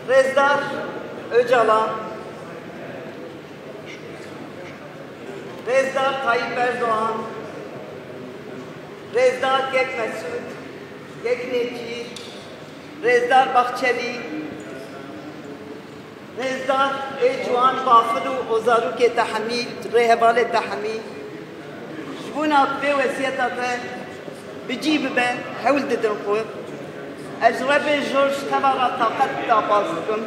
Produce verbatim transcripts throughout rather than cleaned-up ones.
Rêzdar Ocalan, Rêzdar Tayyip Erdoğan, Rêzdar Kek Mesûd, Kek Nêçîr, Rêzdar Bahçelî, Rêzdar ê ciwan, bafil û ozarokê te hemî, rêhevalê te hemî, ji bona vê wesiyeta te bi cî bibe, hewl didin xwe. Ez ji Rebê Jor ji teva re taqet daxwaz dikim.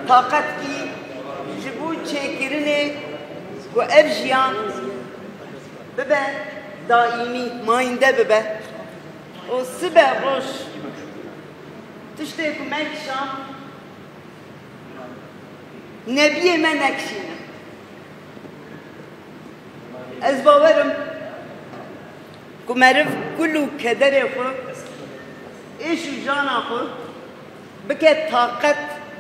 Taqetkî ji bo çêkirinê ku ev jiyan bibe daîmî, mayînde bibe. Û sibe roj tiştê ku me kişand, nebiyê me nekişîne. Ez bawer im ku meriv kul û kederê xwe, êş û jana xwe bike taqet,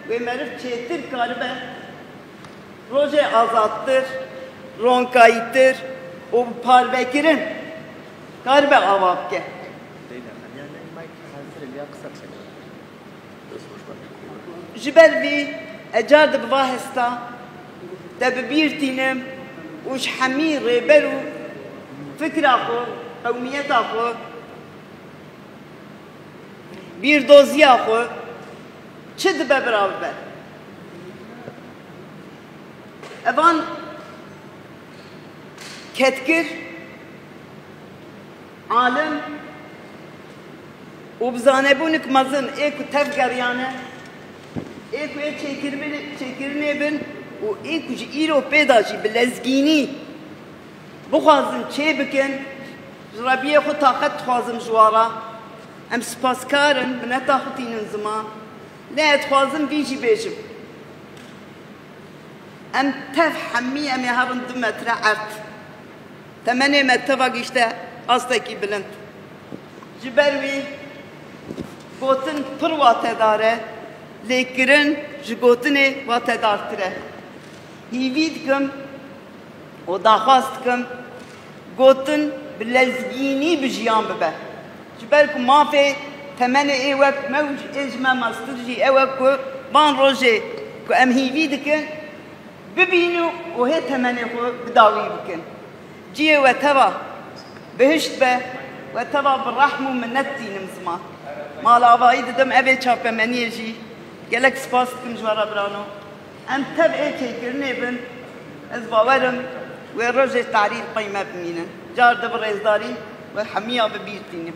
wê meriv çêtir karibe rojê azadtir, ronkayîtir û bi parvekirin karibe ava bike. Ji ber vî, ez car di bi va hesta te bi bîr tînim û ji hemî rêber û fikra xwe, qewmiyeta xwe, bîrdoziya xwe çi dibe bira bibe. Evan kedkir, alim û bi zanebûnik mezin ê ku tev geriyane, ê ku ê çêkiribin-, çêkirinê bin û ê ku ji îro pê de jî bi lezgînî bixwazin çê bikin, ji Rebiyê xwe taqet dixwazim ji wan re. Em sipaskar in, mineta xwe tînin ziman. Lê ez dixwazim vî jî bêjim. Em tev hemî em ê herin du metre erd. Temenê me teva gihîşte astekî bilind. Ji ber wî gotin pir watedar e, lê kirin ji gotinê watedartir e. Hîvî dikim û daxwaz dikim, gotin bi lezgînî bi jiyan bibe. Ji ber ku mafê temenê ê wek me û ê ji me mestir jî ew e ku van rojê ku em hîvî dikin, bibînin û hê temenê xwe bi dawî bikin. Cihê we teva bihişt be, we teva bi rehm û minet tînim ziman. Mala avayî didim evê çapemeniyê jî. Gelek spas dikim ji we re birano. Em tev ê çêkirinê bin, ez bawer im wê rojê tarî li pey me bimînin. Car di bi rêzdarî we hemiya bi bîr tînim.